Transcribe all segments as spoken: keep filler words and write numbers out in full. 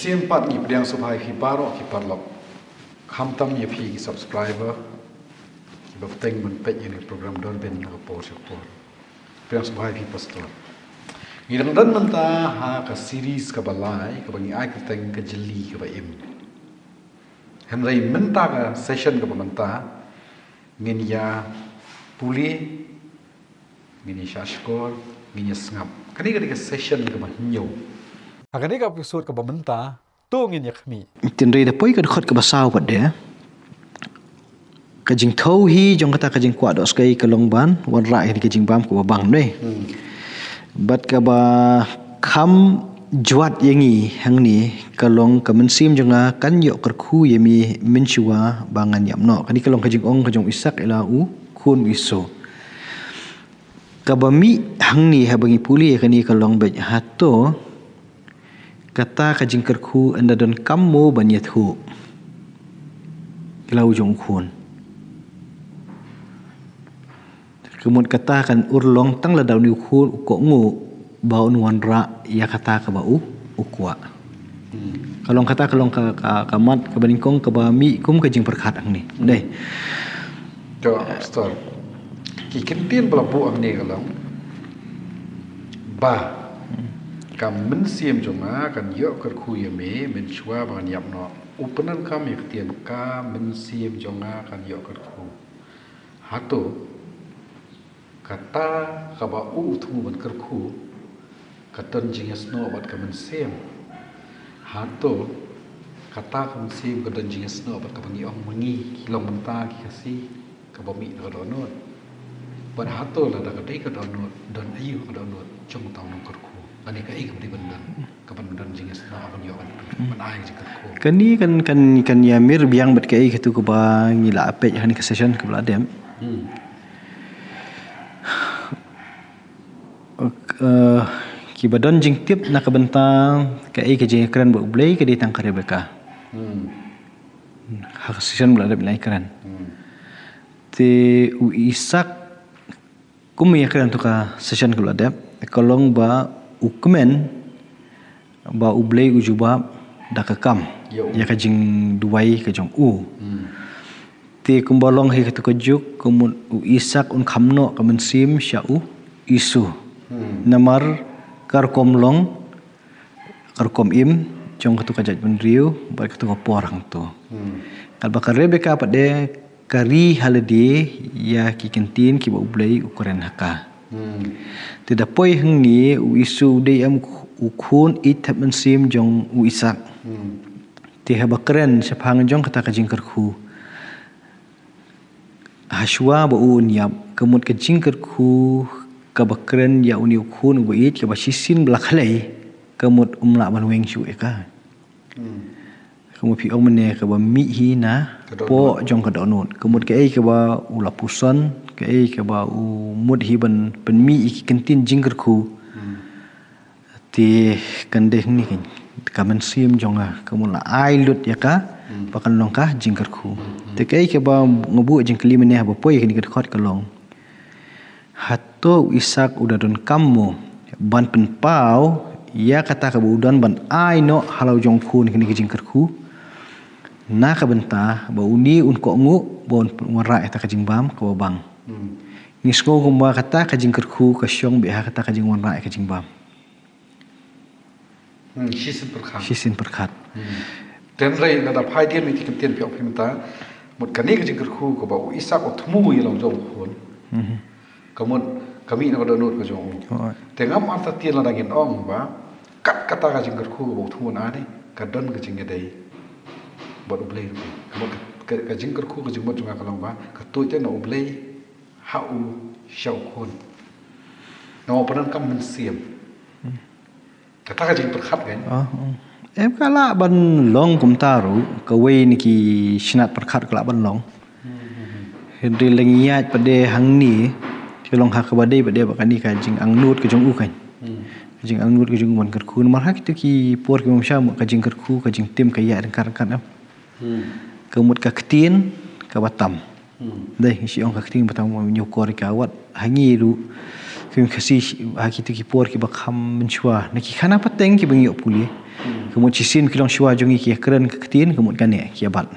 Sien pat ngi pdiang sngewbha ïa phi baroh ki paralok. Khamtam ïa phi ki subscriber kiba bteng ban peit ïa kane ka program Durbin na ka por sha ka por. Pdiang sngewbha ïa phi Pastor. Ngi dang don mynta ha ka series kaba lai kaba ngi ai kyrteng Ka Jylli Kaba Im. Hynrei mynta ka session kaba mynta ngin ïa pule, ngin ïa shahshkor, ngin ïa sngap. Kane ka dei ka session kaba hynñiew. Ha kane ka episode kaba mynta to ngin ïa khmih. Hynrei da poi ka dkhot kaba saw pat de, ka jingthew hi jong kata ka jingkwah dohskai ka long ban wanrah ïa ka jingbam kaba bang, dei. Hmm. Bad kaba kham jwat ïa ngi hangne ka long, Ka mynsiem jong nga kan ïoh kyrkhu ïa me mynshuwa ba ngan ïap noh. Kane ka long ka jingong ka jong u Isak ïa la u khun u Esau. Kaba mih hangne haba ngi pule ïa kane ka long, bad hato kata ka jingkyrkhu ynda donkam mo ban ïathuh ïa la u jong u khun? Ka mut kata kan urlong tang lada une u khun u kohnguh ba un wanrah ïa kata kaba u, u kwah. Hmm. Ka long kata, ka long ka, ka, ka mat kaba nyngkong kaba mih kum ka jingpyrkhat hangne. Dei. To, Pastor. Ki kyntien ba la buh hangne ka long ba, Ka mynsiem jong nga kan ïoh kyrkhu ïa me mynshuwa ba ngan ïap noh. U pyndonkam ïa ka ktien Ka mynsiem jong nga kan ïoh kyrkhu. Hato kata kaba u u thmu ban kyrkhu ka don jingïasnoh bad ka mynsiem? Hato kata ka mynsiem ka don jingïasnoh bad kaba ngi ong ma ngi ki long mynta ki Khasi, kaba mih na ka dohnud? Bad hato lada ka dei ka dohnud, don aïu ha ka dohnud jong uta u nongkyrkhu? Lane kaei kaba dei ban don, kaban don jingïasnoh ban ïoh ban, ban ai ka jingkyrkhu? Kane kan, kan, kan ïa mir biang bad kaei katu kaba ngi la peit ha kane ka session kaba la dep. Hmm. Ok, eh, kiba don jingtip na ka bynta kaei ka jingkren bad U Blei ka dei tang ka Rebecca. Hmm. Ha ka session ba la dep ngi la ïakren. Hmm. Te u Isak, kum ïakren ha ka session kaba la dep, ka long ba u kmen ba U Blei u jubab da ka kam ïa u, ïa ka jingduwai ka jong u. Hmm. Te kumba long hi katu ka juk, ka mut u Isak un kham noh ka mynsiem sha u Esau. Hmm. Namar ka rukom long, ka rukom im jong katu ka jaitbynriew bad katu ka por hangto. Hmm. Katba ka Rebecca pat de ka ri ha lade ïa ki kyntien kiba U Blei u kren ha ka. Hmm. Te da poi hangne u Esau u dei em u khun ïeit thep mynsiem jong u Isak. Hmm. Te haba kren shaphang jong kata ka jingkyrkhu, hashwa ba u un ïap, ka mut ka jingkyrkhu kaba kren ïa une u khun uba ïeit kaba shisien ba la khlei, ka mut um lah ban weng shuh ïa ka. Hmm. Ka mut phi ong mynne kaba mih hi na ka dohnud, poh jong ka dohnud. Ka mut kaei kaba u la puson, kaei kaba u mut hi ban pynmih ïa ki kyntien jingkyrkhu. Hmm. Te kan dei hangne kan, ka mynsiem jong nga ka mut la ai lut ïa ka, hmm, ba kan long ka jingkyrkhu. Hmm. Te kaei kaba nga buh jingkylli mynne haba poi kane ka dkhot ka long, hato u Isak u da donkam mo ban pynpaw ïa kata kaba u don ban ai noh ha la u jong u khun kane ka jingkyrkhu, na ka bynta ba une un kohnguh ba un wanrah ïa kata ka jingbam kaba bang? Hmm. Ngi sngew kumba kata ka jingkyrkhu ka shong beit ha kata ka jingwanrah ïa ka jingbam. Hmm, shisien pyrkhat. Shisien pyrkhat. Hmm. Te hynrei lada phai dien ïa ki kyntien phi ong phi mynta, mut kane ka jingkyrkhu kaba u Isak u thmu ïa la u jong u khun. Mhm. Ka mut ka mih na ka dohnud ka jong u. Oh. Te ngam artatien lada ngin ong ba kat kata ka jingkyrkhu kaba u thmu na ne ka don ka jingïadei bad U Blei ruh. Ka mut ka, ka, ka jingkyrkhu ka jingmut jong nga ka long ba ka tuid te na U Blei ha u sha u khun. Namar u pyndonkam mynsiem. Hmm. Kata ka jingpyrkhat kan? Ah, hmm. Em, ka lah ban long kumta ruh, kawei na ki shnat pyrkhat ka lah ban long. Hmm, hmm, hmm. Hynrei lada ngi ïaid pat de hangne, ka long ha kaba dei pat de ba kane ka jingangnud ka jong u kan. Hmm. Ka jingangnud ka jong u ban kyrkhu. Namar ha kito ki por ki bym shah mut ka jingkyrkhu, ka jingtim ka ïaid ryngkat ryngkat em. Hmm. Ka mut ka ktien kaba tam. Hmm. Dei, ngi shu ong ka ktien ba tam, ngi ïoh kor ïa ka, wat ha ngi ruh, phim Khasi, ha kito ki por kiba kham mynshuwa, na ki khana pateng kiba ngi ïoh pule. Ka mut shisien ki longshuwa jong ngi ki ïakren ka ktien, ka mut kane ki ïabat.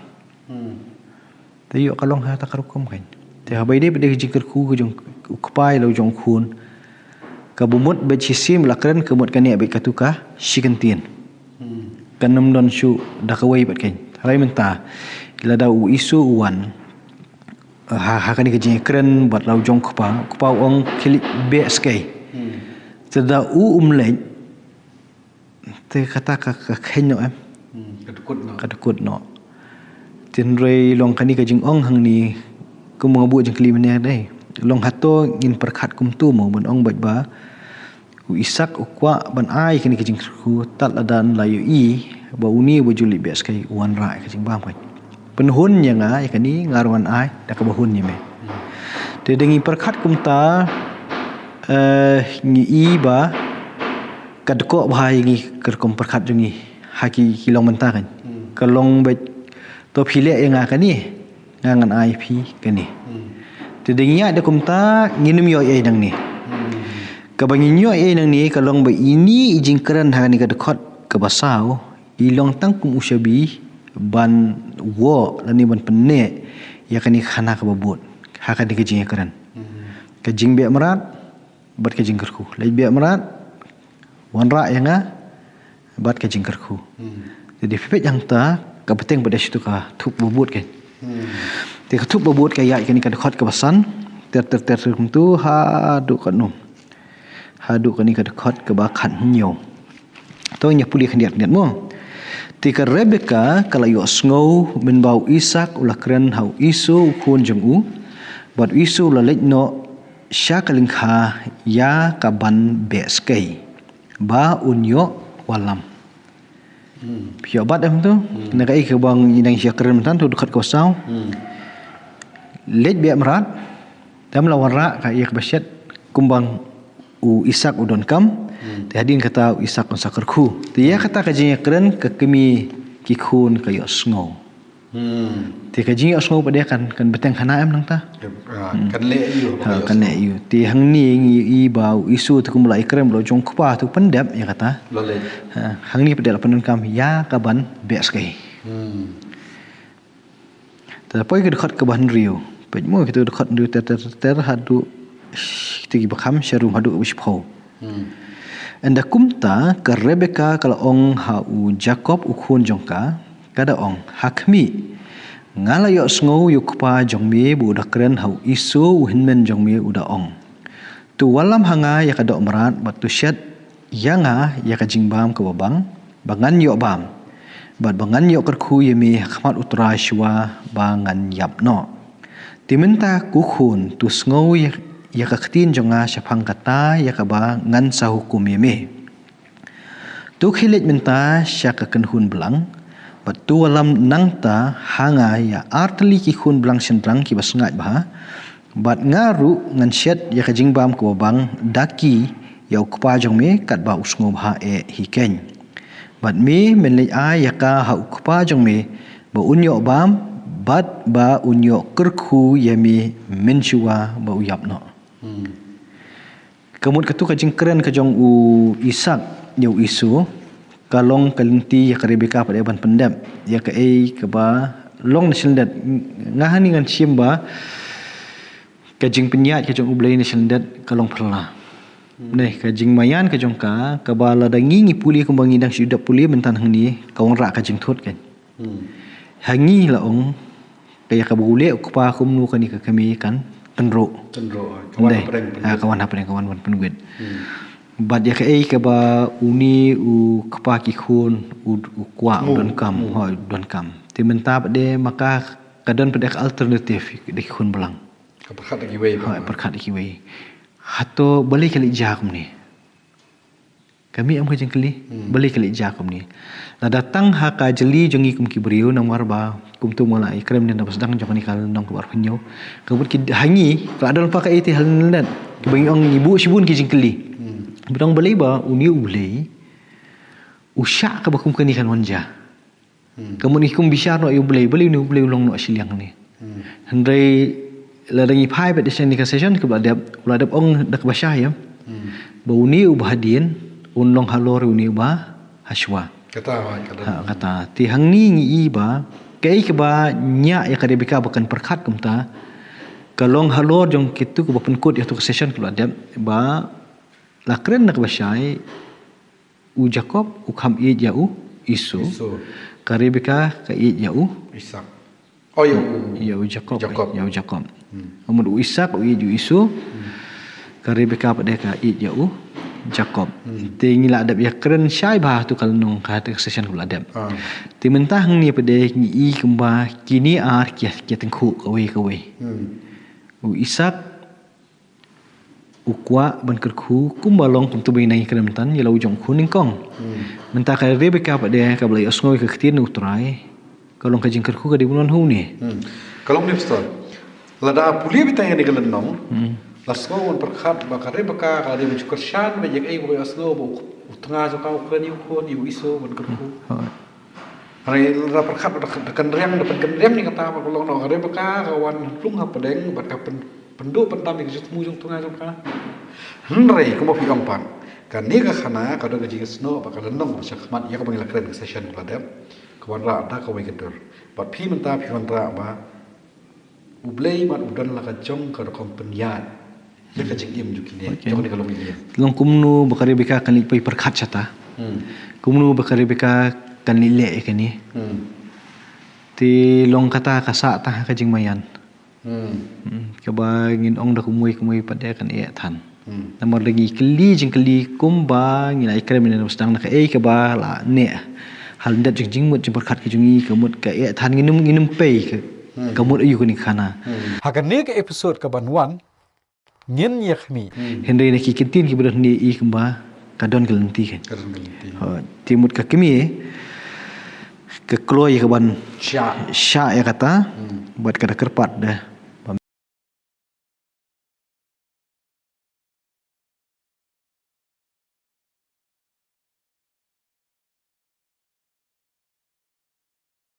Te ïoh ka long ha kata ka rukom kan. Te haba ïadei bad ka jingkyrkhu ka jong u kpa ïa la u jong u khun, kaba mut bad shisien la kren ka mut kane bad katu ka shi kyntien. Kan ym don shuh da kawei pat kan. Hynrei mynta lada u Isu u wan ha, ha kane ka jingkren bad la u jong u kpa, u kpa u ong khie leit beh skei. Te da u um leit, te kata ka, ka kheiñ noh em. Ka dkut noh. Ka dkut noh. Te hynrei long kane ka jingong hangne, kumba nga buh jingkylli mynne dei, long hato ngin pyrkhat kumto mo ban ong bad ba u Isak u kwah ban ai kane ka jingkyrkhu tad lada la ïohi ba une ba ju leit beh skei u wanrah ïa ka jingbam kan. Pynhun ïa nga ïa kane, nga ruh ngan ai da kaba hun ïa me. Te da ngi pyrkhat kumta, eh, ngi i ba ka dkoh bha ïa ngi ka rukom pyrkhat jong ngi ha ki, ki long mynta kan. Ka long bad to phi leh ïa nga kane, nga ngan ai phi kane. Te da ngi ïaid da kumta ngin ym ïoh ei nangne. Kaba ngin ïoh ei nangne ka long ba ine i jingkren ha kane ka dkhot kaba saw i long tang kum u shabi ban woh lane ban pynneh ïa kane ka khana kaba bud ha kane ka jingïakren. Ka jingbeh mrad bad ka jingkyrkhu. Leit beh mrad, wanrah ïa nga bad ka jingkyrkhu. Te da phi peit hangta ka bteng pat da shi tu ka thup ba bud kan. Te ka thup ba bud ka ïaid kane ka dkhot kaba san ter ter ter ter kumtu haduh katno. Haduh kane ka dkhot kaba khathynñiew. To ngin ïa pule khyndiat khyndiat mo. Te ka Rebeka ka la ïohsngew mynba u Isak u la kren ha u Esau u khun jong u, bad u Esau u la leit noh sha ka lyngkha ïa ka ban beh skei ba un ïoh wallam. Phi ïoh bat em tu? Na kaei kaba ngi dang ïa kren mynta tu dkhot kaba saw. Leit beh mrad, te ym la wanrah ka ïa kaba shet kumba u Isak u donkam. Te hadien kata u Isak un sa kyrkhu. Te ïa kata ka jingïakren ka kmie ki khun ka ïohsngew. Te ka jingïohsngew pat de kan, kan bteng khana em nangta. Kan leh ïa u. Ha, kan leh ïa u. Te hangne ngi i ba u Esau te kumba la ïakren bad la u jong u kpa te u pyndep ïa kata. Ha, hangne pat de la pyndonkam ïa ka ban beh skei. Te poi ka dkhot kaba hynriew. Peit mo kita dkhot hynriew ter ter ter ter haduh kita kiba kham sharum haduh kaba shiphew. Ynda kumta ka Rebeka ka la ong ha u Jakob u khun jong ka, ka da ong, ha khmih, nga la ïohsngew ïa u kpa jong me ba u da kren ha u Esau u hynmen jong me u da ong, to wallam ha nga ïa ka doh mrad bad to shet ïa nga ïa ka jingbam kaba bang ba ngan ïoh bam bad ba ngan ïoh kyrkhu ïa me ha khmat u Trai shuwa ba ngan ïap noh. Te mynta ko khun to sngew ïa, ïa ka ktien jong nga shaphang kata ïa kaba ngan sa hukum ïa me. To khie leit mynta sha ka kynhun blang bad to wallam nangta ha nga ïa artylli ki khun blang shynrang kiba sngaid bha, bad nga ruh ngan shet ïa ka jingbam kaba bang da ki ïa u kpa jong me katba u sngewbha eh hi keiñ. Bad me men leit ai ïa ka ha u kpa jong me ba un ïoh bam bad ba un ïoh kyrkhu ïa me mynshuwa ba u ïap noh. Ka mut katu ka jingkren ka jong u Isak ïa u Esau ka long ka lynti ïa ka Rebeka pat de ban pyndep ïa kaei kaba long na shlyndet. Nga hangne ngan shim ba ka jingpynïaid ka jong U Blei na shlyndet ka long phylla. Ne ka jingmaïan ka jong ka, kaba lada ngi ngi pule kumba ngi dang shu dep pule mynta hangne ka wanrah ka jingthut kan. Ha ngi la ong ka ïa kaba u leh u kpa kumno kane ka kmie kan tynruh. Tynruh, ka wan hapdeng. Ha, ka wan hapdeng, ka wan ban pynwit. Bad ïa kaei kaba une u kpa ki khun u, u kwah, u donkam, ha, u donkam. Te mynta pat de ma ka ka don pat de ka alternative da ki khun blang. Ka pyrkhat da kiwei. Ha, pyrkhat da kiwei. Hato balei ka leit jia kumne? Ka mih em ka jingkylli. Balei ka leit jia kumne? Lada tang ha ka jylli jong ngi kum ki briew namar ba kumtu ma la ïakren mynne na ba sdang jong kane ka lynnong kaba arphew hynñiew. Ka mut ki ha ngi ka la don pat kaei te ha lyndet kiba ngi ong ngi buh shibun ki jingkylli. Ba dang balei ba une U Blei u shah kaba kum kane kan wan jia. Ka mut ngi kum bishar noh ïa U Blei, balei une U Blei u long noh shiliang ne. Hynrei lada ngi phai bad sha kane ka session kaba la dep, u la dep ong da kaba shai ïa ba une uba hadien un long halor une uba hashwa. Kata, ha, kata. Ha, kata. Te hangne ngi i ba kaei kaba ñiah ïa ka Rebecca ba kan pyrkhat kumta, ka long halor jong kitu kiba pynkut ïa tu ka session kaba la dep, ba la kren na kaba shai, u Jakob u kham ïeit ïa u Esau. Esau. Ka Rebecca ka ïeit ïa u Isak. Oh, ïa u, ïa u Jakob, Jakob. Ïa u Jakob. Hmm. Namar u Isak u ïeit ïa u Esau. Hmm. Ka Rebecca pat de ka ïeit ïa u Jakob. Hmm. Te ngi la dep ïa kren shai bha ha tu ka lynnong ha tu ka session kaba la dep. Ah. Te mynta hangne pat de ngi i kumba kine ar ki, ki tyngkhuh kawei kawei. Hmm. U Isak u kwah ban kyrkhu kumba long kumtu ba ngi nang ïa kren mynta ïa la u jong u khun nyngkong. Hmm. Mynta ka Rebecca pat de kaba la ïohsngew ïa ka ktien u Trai, ka long ka jingkyrkhu ka dei ban wan ha une. Hmm. Ka long ne, Pastor. Lada pule beit ïa kane ka lynnong, hmm, la sngew ban pyrkhat ba ka Rebecca ka dei ban shu kyrshan beit ïa kaei ba ka ïohsngew ba u, u tnga jong ka u kren ïa u khun, ïa u Esau ban kyrkhu. Hmm. Hooid. Hynrei lada pyrkhat ba da kynriang, da pynkynriang ïa kata ba ka long, ka Rebecca ka wan lung hapdeng bad ka pyn, pynduh pyndam ïa ka jingthmu jong u tnga jong ka. Hynrei kumba phi ong pat, kane ka khana ka don ka jingsnoh ba ka lynnong ba shakhmat ïa kaba ngi la kren ka session ba la dep, ka wanrah da kawei ka dur. Bad phi mynta phi wanrah ba U Blei pat u don la ka jong ka rukom pynïaid ïa ka jingim jong kine, okay, jong kane ka longïing. Long kumno ba ka Rebecca kan leit pyrkhat shata? Hmm. Kumno ba ka Rebecca kan leit leh ïa kane? Hmm. Te long kata ka sah tang ha ka jingmaïan. Hmm. Hmm. Kaba ngin ong da kumwei kumwei pat de kan eh than. Hmm. Namar da ngi kylli jingkylli kumba ngi la ïakren mynne na sdang na kaei kaba la neh ha lyndet jong jingmut jingpyrkhat ka jong ngi, ka mut ka eh than, ngin ym, ngin ym pei ka, hmm, ka mut aïu kane ka khana. Hmm. Ha kane ka episode kaban wan ngin ïa khmih. Hmm. Hynrei na ki kyntien kiba don hangne i kumba ka don ka lynti kan. Ka don ka lynti. Ha, te mut ka kmie ka kloi ïa kaban shah, shah ïa kata, hmm, bad ka da kyrpad da